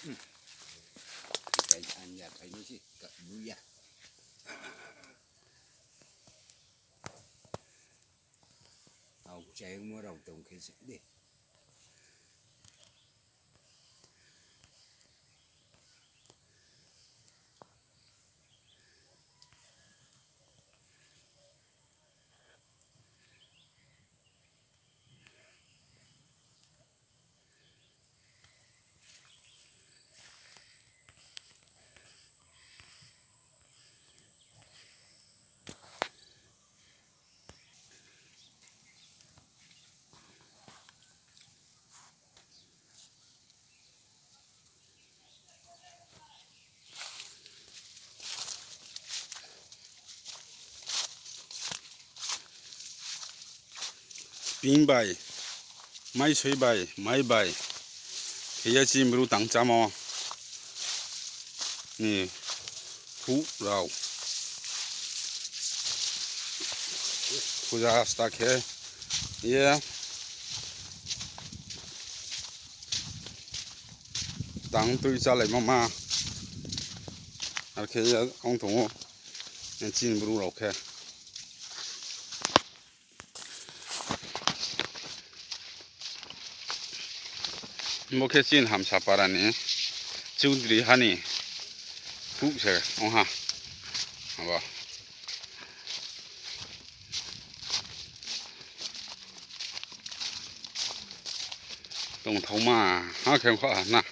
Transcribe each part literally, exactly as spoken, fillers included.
Ikai anya phai ni se ka buya. Au chengmo rao tong khe se de. Ping bai, maisoi bai, mai bai, khe ye chini bru tang chámo ni phuh rao. Puja sta khe ye tang tui chálaimo ma. Ar khe ye ong tong ou chini bru rao khe. Bo khe chini Hamsapara ni Chudri ha ni phuh se ong ha. Abo tongthaoma ha khe ong kha na.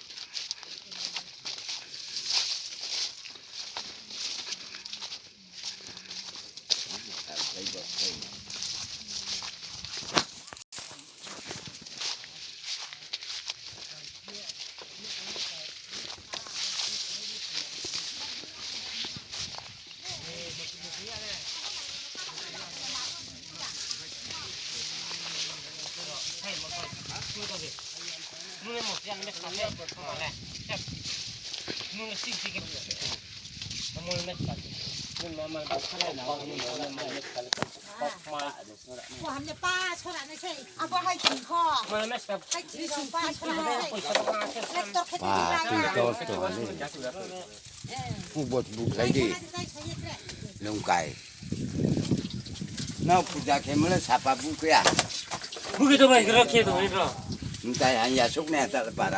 Ubo buklai di. Lungkai. Nao puja khe mole sapa bukhe ya. Bukhe to bai, khe to bai, bro. Mtai ang ya suk ne ta par.